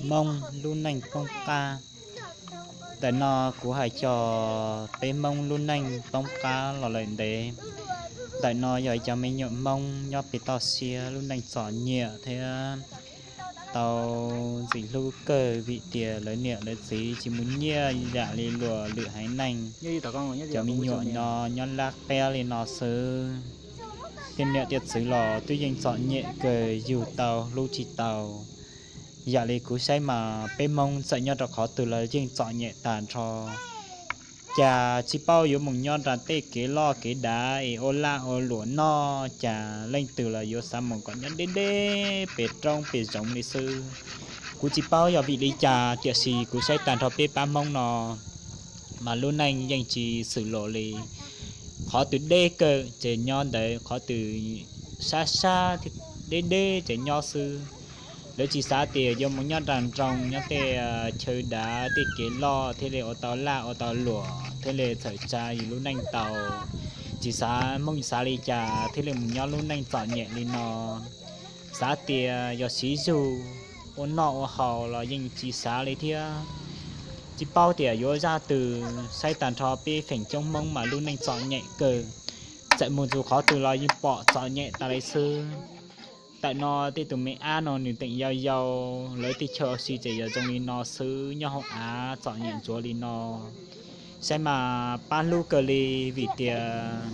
Hmoob lub neej poob qab. Ntawm no kuv hais cov peb Hmoob lub neej poob qab los lawm ntev. Ntawm no yog cov me nyuam Hmoob nyob pem toj siab lub neej txom nyem thiab tau ntxim hlub kawg vim tias lawv niam lawv txiv tsis muaj nyiaj yam li luag lwm haiv neeg. Cov me nyuam no nyob laj qab li no xwb, tej niam tej txiv los twb yeej txom nyem kawg yug tau hlub tsis tau. Yam li kuv saib mas peb Hmoob txawm nyob rau qhov twg los yeej txom nyem tag nrho. Cas tsis paub yuav mus nyob nram tej kev loj kev dav es ua laj ua luam noj cas leej twg los yuav xav mus kom nyob deb deb pem roob pem zoov li xwb. Kuv tsis paub yog vim li cas tiam sis kuv saib tag nrho peb pab Hmoob no mas lub neej yeej tsis xwm los li. Qhov twg deb kawg ces nyob ntawd, qhov twg sab sab deb deb ces nyob xwb. Lawv tsis xav tias yuav mus nyob nram nroog nyob tej chaw dav tej kev loj thiaj li ua tau laj ua tau luam thiaj li txhawm tsa yus lub neej tau. Tsis xav Hmoob xav li cas thiaj li mus nyob lub neej txom nyem li no. Xav tias yog siv zug ua noj ua haus los yeej tsis xav li thiab. Tsis paub tias yuav zaj twg, saib tag nrho peb feem coob Hmoob mas lub neej txom nyem kawg. Txawm mus txog qhov twg los yeej pom txom nyem tas li xwb. Ntawm no tej tus me ab no nws teem yau yau, lawv tej chaw ua si ces yog zoo li no xwb, nyob hauv av txom nyem ntsuav li no. Saib mas pab hlub kawg li vim tias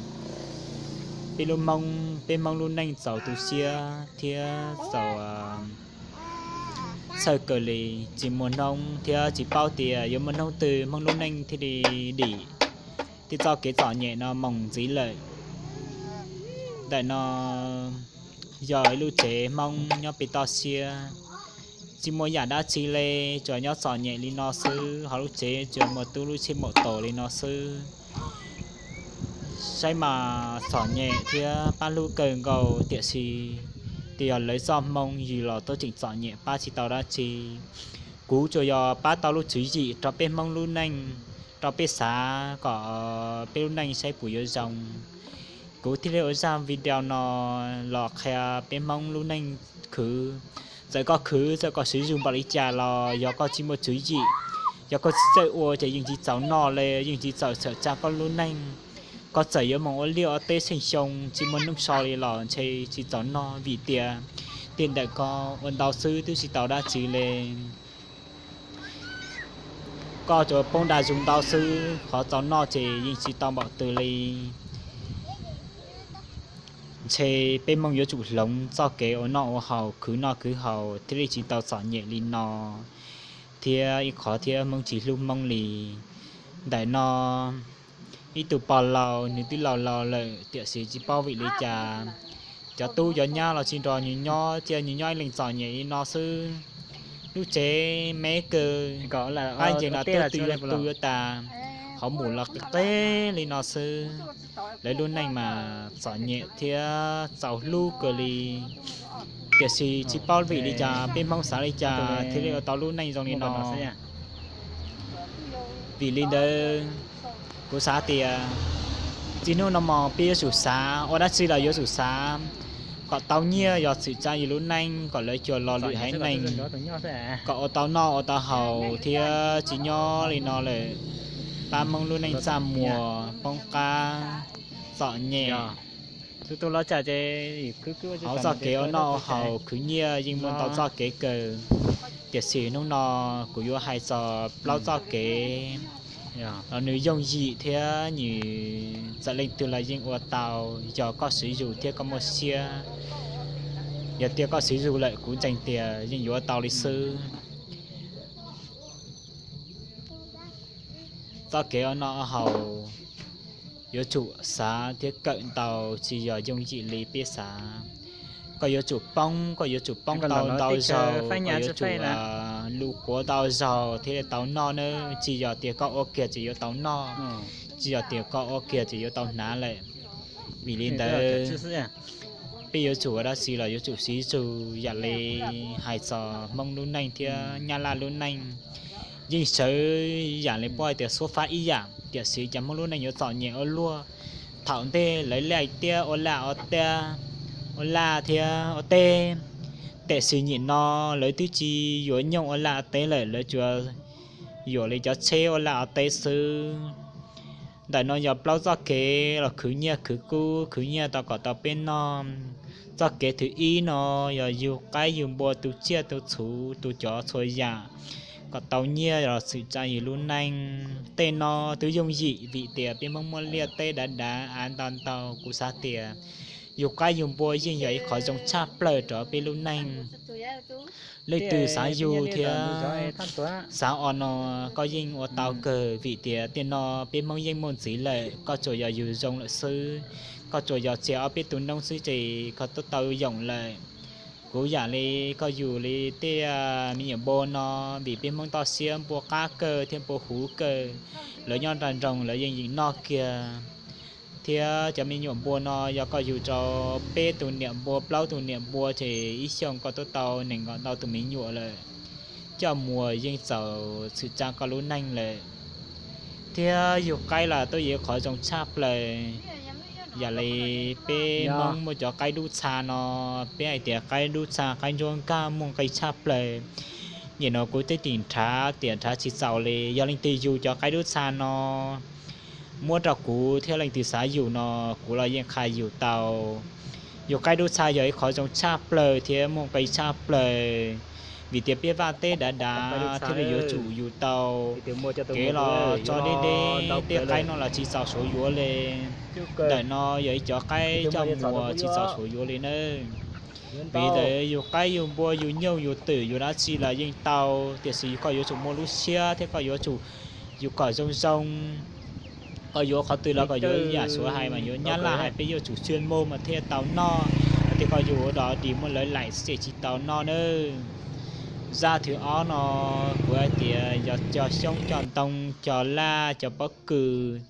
peb lub Hmoob, peb Hmoob lub neej txaus tu siab thiab txaus txhawj kawg li. Tsis muaj hnub thiab tsis paub tias yuav muaj hnub twg Hmoob lub neej thiaj li dim, tej txoj kev txom nyem no mus ntxiv lawm. Ntawm no yog ib lub tsev Hmoob nyob pem toj siab, tsis muaj yam dab tsi li, tsuas nyob txom nyem li no xwb, ho lub tsev tsuas muaj tub lub tsheb maum taus li no xwb. Saib mas txom nyem thiab pab hlub kawg nkaus tiam sis, tias yog lawv txoj hmoo yim los tuaj tseem txom nyem pab tsis tau dab tsi. Kuv tsuas yog pab tau lub tswv yim rau peb Hmoob lub neej, rau peb xav kom peb lub neej saib puas yuav zoo. Kuv thiaj li ua zaj video no los qhia peb Hmoob lub neej khwv. Txawm koj khwv, txawm koj siv zug npaum li cas los yog koj tsis muaj tswv yim, yog koj tsis txawj ua ces yeej tsis txaus noj li, yeej tsis txawj txhawm tsa koj lub neej. Koj txawm yuav mus ua liaj ua teb xeej xyoo tsis muaj hnub so li los ntshe tsis txaus noj vim tias tej ntawm koj ua ntau xwb twb tsis tau dab tsi li. Koj tsuas poob dag zug ntau xwb, qhov txaus noj ces yeej tsis tau npaum twg li. Ntshe peb Hmoob yuav tsum hloov txoj kev ua noj ua haus, khwv noj khwv haus thiaj li tsis tau txom nyem li no, thiab ib qhov thiab Hmoob tsis hlub Hmoob li. Ntawm no ib tug pog laus, nws twb laus laus lawm tiam sis tsis paub vim li cas cov tub cov nyab los tsis nrog nws nyob, cia nws nyob ib leeg txom nyem li no xwb. Lub tsev me kawg, qab ncees los twb tu yuav tas, qhov mus los qis qis li no xwb. Lawv lub neej mas txom nyem thiab txaus hlub kawg li. Tiam sis tsis paub vim li cas peb Hmoob xav li cas thiaj li ua tau lub neej zoo li no. Vim li ntawd, kuv xav tias txij hnub no mus peb yuav tsum xav ua dab tsi los yuav tsum xav kom tau nyiaj yog txhawm tsa yus lub neej kom lawv cuag lo lwm haiv neeg, kom ua tau noj ua tau haus thiab tsis nyob li no lawm. Pab Hmoob lub neej txaj muag poob qab txom nyem. Hauv txoj kev ua noj ua haus khwv nyiaj yeej muaj ntau txoj kev kawg, tiam sis hnub no kuv yuav hais txog plaub txoj kev los nws yooj yim thiab nws txawm leej twg los yeej ua tau, yog koj siv zug thiab koj muaj siab. Yog tias koj siv zug lawm kuv ntseeg tias yeej yuav tau li xwb. Txoj kev ua noj ua haus yuav tsum xav thiab kawm ntau, tsis yog yooj yim li peb xav. Koj yuav tsum poob, koj yuav tsum poob tau ntau zaus, koj yuav tsum lus kuav ntau zaus thiaj li tau noj nawb. Tsis yog tias koj ua kiag ces yuav tau noj, tsis yog tias koj ua kiag ces yuav tau hnav lawm. Vim li ntawd, peb yuav tsum ua dab tsi los yuav tsum siv zug. Yam li hais txog Hmoob lub neej thiab Nyab Laj lub neej, yeej sawv yam li puab hais tias xuab fab ib yam, tiam sis cov Hmoob lub neej yuav txom nyem ua luaj. Thaum ntej lawv laij tiab ua laj ua tiab, ua laj thiab ua teb, Tiam sis nim no lawv twb tsis yuav nyooj ua laj teb lawm, lawv tsuas yuam li cov tsheb ua laj teb xwb. Ntawm no yog plaub txoj kev los khwv nyiaj khwv kub, khwv nyiaj tau kom tau peb noj. Txoj kev thib ib no yog yug qaib yug npua, tu tsiaj tu txhuv, tu cov txhua yam kom tau nyiaj los txhwm tsa yus lub neej. Tej no twb yooj yim vim tias peb Hmoob muaj liaj teb dav dav av ntau ntau. Kuv xav tias yug qaib yug npua yeej yog ib qhov zoo tshaj plaws rau peb lub neej. Leej twg xav yug thiab xav ua no, koj yeej ua tau kawg vim tias tej no peb Hmoob yeej muaj ntxiv lawm, koj tsuas yog yug zoo lawm xwb. Koj tsuas yog txias ob peb tus noob xwb ces koj twb tau yoom lawm. Kuv yam li koj yug li tej me nyuam npua no, vim peb Hmoob toj siab npua qab kawg thiab npua huv kawg, lawv nyob nram nroog lawv yeej yeem noj kiag. Thiab cov me nyuam npua no yog koj yug rau peb tus niam npua plaub tus niam npua ces ib xyoos koj twb tau nees nkaum ntau tus me nyuam lawm. Coj muag yeej txaus txhwm tsa koj lub neej lawm. Thiab yug qaib los twb yog qhov zoo tshaj plaws. Yam li peb Hmoob muaj cov qaib dub txha no, peb hais tias qaib dub txha qaib ntsuab nkag muaj nqi tshaj plaws. Nim no kuv twb tim nrhav tiam nrhav tsis txaus li, yog leej twg yug cov qaib dub txha no muab rau kuv thiab leej twg xav yug no, kuv los yeej qha yug tau. Yug qaib dub txha yog ib qhov zoo tshaj plaws thiab muaj nqi tshaj plaws, vim tias peb vaj teb dav dav thiaj li yuav tsum yug tau. Kev los tso deb deb, tej qaib no los tsis txaus suav yuav li. Ntawm no yog ib cov qaib coj muag tsis txaus suav yuav li nawb. Vim ntawd yug qaib yug npua yug nyuj yug twm yug dab tsi los yeej tau, tiam sis koj yuav tsum muaj lub siab thiab koj yuav tsum yug kom zoo zoo. Koj yuav qhov twg los koj yuav yam Suav hais mas yuav Nyab Laj hais peb yuav tsum chuyên môn mas thiaj tau noj. Hais tias koj yug ua dog dig muaj lawv laim xwb ces tsis tau noj nawb. Zaj thib ob no kuv hais tias yog cog xyoob cog ntoo cog laj cog pob kws,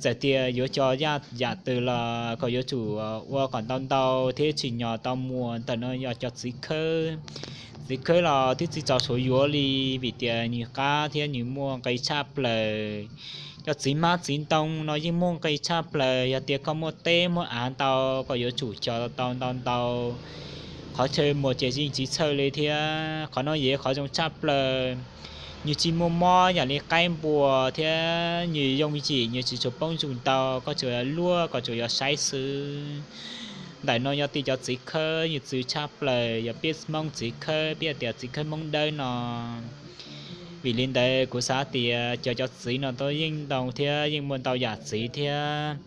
txawm tias yuav cog yam twg los koj yuav tsum ua kom ntau ntau thiab tsim nyog tau muag. Ntawm no yog cov txiv khawb. Txiv khawb los twb tsis txaus suav yuav li, vim tias nws qab thiab nws muaj nqi tshaj plaws. Cov txiv hmab txiv ntoo no yeej muaj nqi tshaj plaws, yog tias koj muaj teb muaj av ntau, koj yuav tsum cog tau ntau ntau. Qhov chaw muag ces yeej tsis txhawj li thiab. Qhov no yog qhov zoo tshaj plaws. Nws tsis muaj mob yam li qaib npua thiab nws yooj yim, nws tsis tshua poob ntsug ntau, koj tsuas luaj koj tsuas yog saib xwb. Ntawm no yog tej cov txiv khawb, nws txwv tshaj plaws, yog peb Hmoob txiv khawb, peb hais tias txiv khawb Hmoob Dawb no. Vim li ntawd kuv xav tias cov cov txiv no tau yeej ntau thiab yeej muaj ntau yam txiv thiab.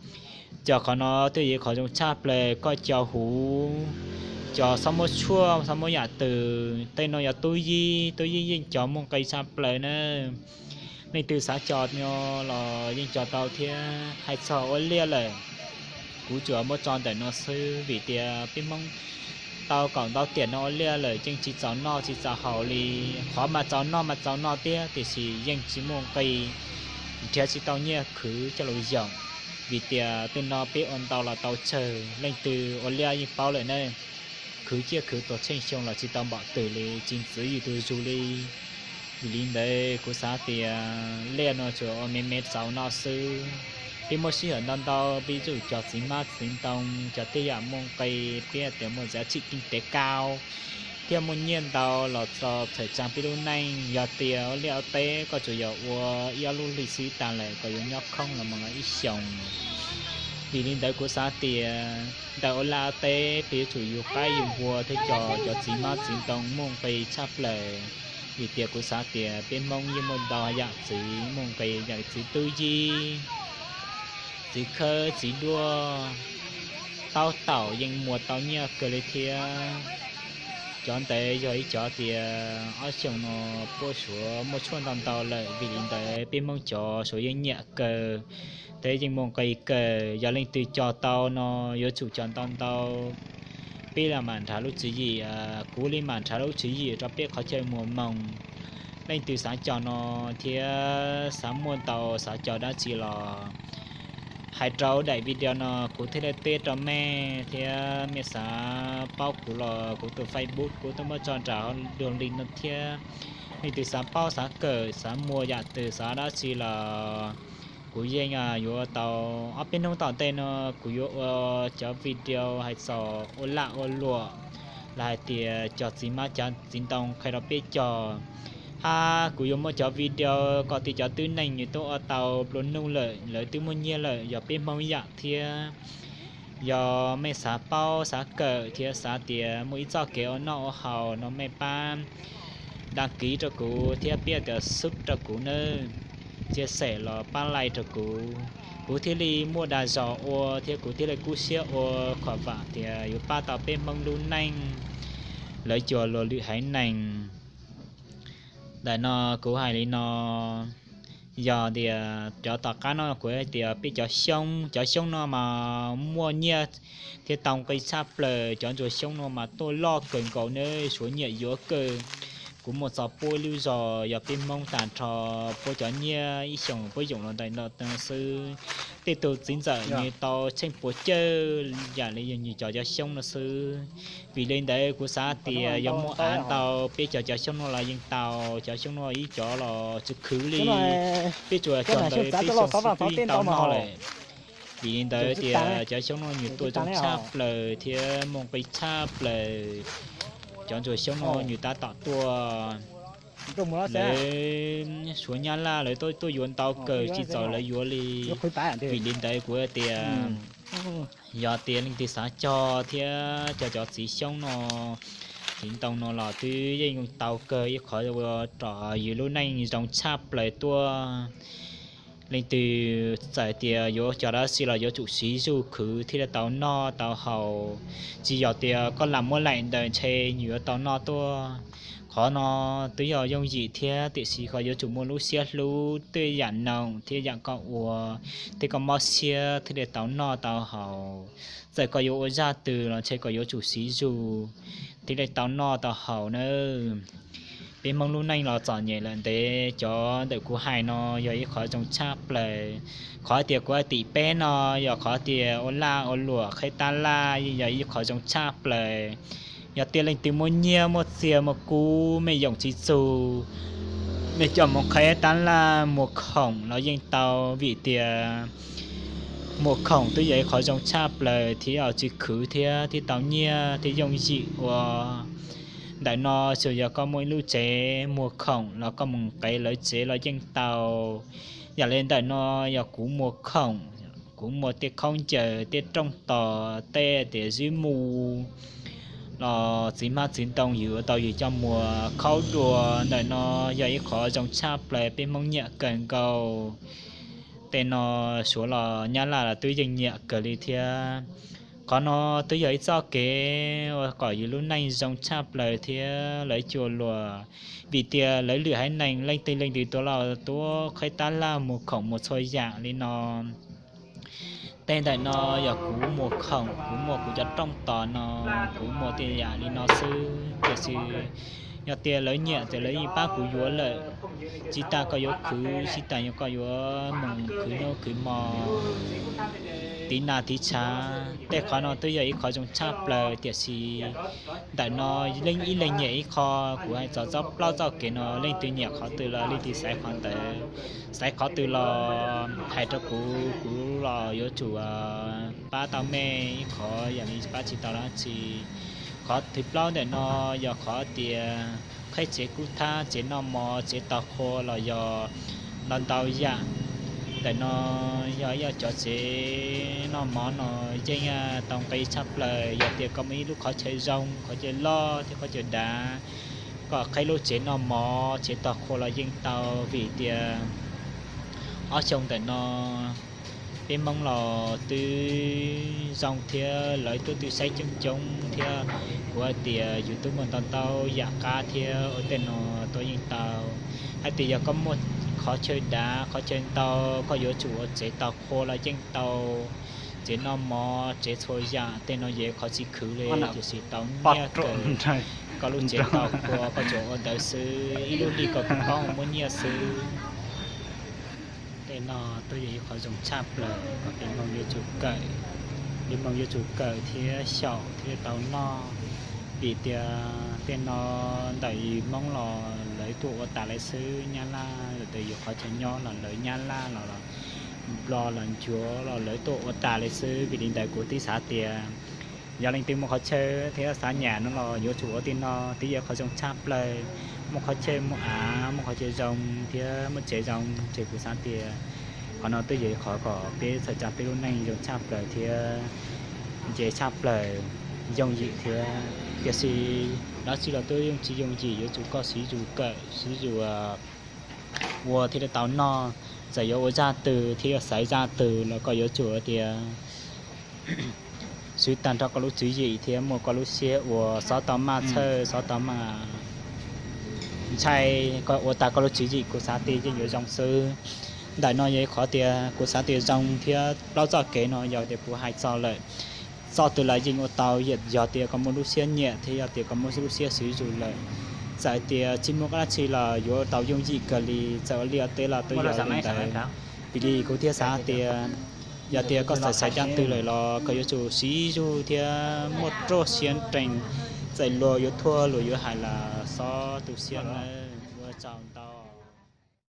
Cov qhov no twb yog qhov zoo tshaj plaws, koj cog huv, cog txhob muab tshuaj txhob muab yam twg. Tej no yog tub yib, tub yib yeej cog muaj nqi tshaj plaws na. Leej twg xav cog no los yeej cog tau thiab. Hais txog ua liaj lawm, kuv tsuas muab tso ntawm no xwb vim tias peb Hmoob tau kaum ntau tiam no ua liaj lawm yeej tsis txaus noj tsis txaus haus li. Qhov mas txaus noj mas txaus noj thiab tiam sis yeej tsis muaj nqi, nrhiav tsis tau nyiaj khwv coj los yoom. Vim tias tej no peb ua ntau los tau tsawg, leej twg ua liaj yeej paub lawm na. Khwv ciaj khwv tuag tsheej xyoo los tsis tau npaum twg li, tsis ntxwv yus tus zug li. Vim li ntawd kuv xav tias liaj no tsuas ua me me txaus noj xwb. Peb muaj sij hawm ntau ntau peb yuav tsum cog txiv hmab txiv ntoo, cog tej yam muaj nqi, peb hais tias muaj giá trị kinh tế cao thiab muaj nyiaj ntau los txhawm tsa peb lub neej. Yog tias ua liaj ua teb koj tsuas yog ua ib ob lub hli xwb tas lawm, koj yuav nyob khoob los mus ib xyoos. Vim li ntawd kuv xav tias ntawm ua liaj ua teb peb yuav tsum yug qaib yug npua thiab cog cov txiv hmab txiv ntoo muaj nqi tshaj plaws. Vim tias kuv xav tias peb Hmoob yeej muaj ntau yam txiv muaj nqi, yam txiv tub yib, txiv khawb, txiv duaj, taub taum yeej muag tau nyiaj kawg li thiab. Cov ntawd yog ib cov tias ob xyoos no puab Suav muaj tshuaj ntau ntau lawm, vim li ntawd peb Hmoob cov Suav yeej nyiam kawg thiab yeej muaj nqi kawg. Yog leej twg cog tau no yuav tsum cog ntau ntau. Peb los mam nrhav lub tswv yim, kuv li mam nrhav lub tswv yim rau peb qhov chaw muag moog. Leej twg xav cog no thiab xav muaj ntau xav cog dab tsi los hais rau daim video no kuv thiaj li teb rau mej thiab mej xav paub kuv los kuv tus Facebook kuv twb muab tso nram dua li no thiab. Leej twg xav paub xav kawm xav muag yam twg xav dab tsi los kuv yeej yuav tau ob peb hnub tom ntej no kuv yuav ua cov video hais txog ua lag ua luam los hais tias cov txiv hmab cov txiv ntoo qhia rau peb cog. Hab kuv yuav muaj cov video kom tias cov tib neeg nws twb ua tau nplua nuj lawm, lawv twb muaj nyiaj lawm, yog peb Hmoob ib yam thiab. Yog mej xav paub xav kawm thiab xav tias muaj ib txoj kev ua noj ua haus no mej pab đăng ký rau kuv thiab pab tias sub rau kuv nawb, chia sẻ los pab like rau kuv, kuv thiaj li muaj dag zog ua thiab kuv thiaj li kub siab ua, kom vam tias yuav pab tau peb Hmoob lub neej, lawv cov luag lwm haiv neeg. Ntawm no kuv hais li no, yog tias cov tom qab no kuv hais tias peb cov Xyoob, cov Xyoob no mas muaj nyiaj thiab tau nqi tshaj plaws, cov ntsuag Xyoob no mas tuaj loj kawg nkaus nawb, suav nyiam yuav kawg. Kuv muaj txog puab ib lub zos yog peb Hmoob tag nrho, puab cov nyiaj ib xyoos puab yoom los ntawm no xwb. Tej tug txiv ntxawm nws tau tsheej puas cawj yam li yog nws cov cov Xyoob no xwb. Vim li ntawd kuv xav tias yog muaj av ntau peb cov cov Xyoob no los yeej tau, cov Xyoob no ib cov los tsis khwv li, peb tsuas cog ntawd peb xyoo xwb twb yeej tau noj lawm. Vim li ntawd tias cov Xyoob no nws tuaj zoo tshaj plaws thiab muaj nqi tshaj plaws. Cov ntsuag Xyoob no nws tab tom tuaj, lawv suav Nyab Laj lawv tuaj yuav ntau kawg tsis txaus lawv yuav li. Vim li ntawd kuv tias yog tias leej twg xav cog thiab cov cov txiv Xyoob no, txiv ntoo no los twb yeej tau kawg ib qhov ua rau yus lub neej zoo tshaj plaws tuaj. Leej twg txawm tias yuav cog dab tsi los yuav tsum siv zug khwv thiaj li tau noj tau haus. Tsis yog tias koj lam muab laim ntawd ntshe yus yuav tau noj tuaj. Qhov no twb yog yooj yim thiab tiam sis koj yuav tsum muaj lub siab hlub tej yam noog thiab yam koj ua, thiab koj mob siab thiaj li tau noj tau haus. Txawm koj yuav ua zaj twg los ntshe koj yuav tsum siv zug thiaj li tau noj tau haus nawb. Peb Hmoob lub neej los txom nyem lawm ntev, cov ntawm kuv hais no yog ib qhov zoo tshaj plaws. Qhov tias kuv hais tim peb no yog qhov tias ua laj ua luam qheb tab laj yeej yog ib qhov zoo tshaj plaws. Yog tias leej twg muaj nyiaj muaj txiag muaj kub mej yoom tsis txug, mej coj mus qheb tab laj muag khoom los yeej tau, vim tias muag khoom twb yog ib qhov zoo tshaj plaws thiab tsis khwv thiab thiab tau nyiaj thiab yooj yim ua. Ntawm no tsuas yog koj muaj ib lub tsev muag khoom los koj mus qheb lawv tsev los yeej tau. Yam li ntawm no yog kuv muag khoom, kuv muag tej khaub ncaws tej rooj tos tej tias zwb mu los txiv hmab txiv ntoo yus ua tau yus coj muag khaub dua. Ntawm no yog ib qhov zoo tshaj plaws peb Hmoob nyiam kawg nkaus. Tej no suav los nyab laj los twb yeej nyiam kawg li thiab. Qhov no twb yog ib txoj kev ua kom yus lub neej zoo tshaj plaws thiab lawv cua luas, vim tias lawv lwm haiv neeg leej twg leej twg tuaj los tuaj qheb tab laj muag khoom muag txhua yam li no. Tej ntawm no yog kuv muag khoom, kuv muag kuv cov rooj tos no, kuv muag tej yam li no xwb tiam sis yog tias lawv nyiam ces lawv yeej pab kuv yuav lawm. Tsis tas koj yuav khwv, tsis tas yog koj yuav mus khwv hnub khwv hmo, tiv nas tiv tshav, tej qhov no twb yog ib qhov zoo tshaj plaws tiam sis ntawm no leej ib leeg nyiam ib qho. Kuv hais txog txoj plaub txoj kev no leej twg nyiam qhov twg los leej twg xaiv qhov ntawd, xaiv qhov twg los hais rau kuv, kuv los yuav tsum pab tau mej ib qhov, yam li pab tsis tau dab tsi. Qhov thib plaub ntawm no yog qhov tias qheb tsev kub thab, tsev noj mov, tsev tos qhua los yog ntau ntau yam. Ntawm no yog ib cov tsev noj mov no yeej tau nqi tshaj plaws. Yog tias koj muaj ib lub qhov chaw zoo qhov chaw loj thiab qhov chaw dav, koj qheb lub tsev noj mov tsev tos qhua los yeej tau, vim tias ob xyoo ntawm no peb Hmoob los twb zoo thiab lawv tuaj twb saib coob coob thiab. Kuv hais tias yus twb muaj ntau ntau yam qab thiab ua tej no tuaj yeej tau. Hais tias yog koj muaj qhov chaw dav qhov chaw ntau, koj yuav tsum ua tsev tos qhua los yeej tau, tsev noj mov, tsev txhua yam, tej no yog qhov tsis khwv li tiam sis tau nyiaj kawg. Koj lub tsev tos qhua koj tsuas ua ntawd xwb, ib lub hli koj kuj poob muaj nyiaj xwb. Tej no twb yog ib qhov zoo tshaj plaws kom peb Hmoob yuav tsum kawm, peb Hmoob yuav tsum kawm thiab xyaum thiab tau noj. Vim tias tej no ntawm Hmoob los lawv tuaj ua tas li xwb, Nyab Laj los tias yus qhov chaw nyob los lawv, Nyab Laj los Nplog los Ncuav los lawv tuaj ua tas li xwb. Vim li ntawd kuv tib xav tias Yog leej twg muaj qhov chaw thiab xav nyam no los yuav tsum ua tej no, twb yog qhov zoo tshaj plaws. Muaj qhov chaw, muaj av, muaj qhov chaw zoo thiab muaj tsev zoo, ces kuv xav tias qhov no twb yog qhov kom peb txhawm tsa peb lub neej zoo tshaj plaws thiab nce tshaj plaws, yooj yim thiab. Tiam sis dab tsi los twb yooj tsis yooj yim, yuav tsum koj siv zug kawm, siv zug ua thiaj li tau noj. Txawm yuav ua zaj twg thiab yuav xaiv zaj twg los koj yuav tsum tias siv tag nrho koj lub tswv yim thiab muaj koj lub siab ua, xob tau maj txhawj, xob tau maj ntshai, koj ua tag koj lub tswv yim kuv xav tias yeej yuav zoo xwb. Ntawm no yog qhov tias kuv xav tias zoo thiab plaub txoj kev no yog tias kuv hais txog lawm, txoj twg los yeej ua tau, yog tias koj muaj lub siab nyiam thiab yog tias koj muaj lub siab siv zug lawm. Txawm tias tsis muaj dab tsi los yuav tau yooj yim kawg li, txawm ua liaj teb los twb yog li ntawd. Vim li kuv thiaj xav tias yog tias koj txawm xaiv zaj twg lawm los koj yuav tsum siv zug thiab muaj ruaj siab nrees, txawm luag yuav thuam luag yuav hais los xob tu siab nawb. Ua tsaug ntau.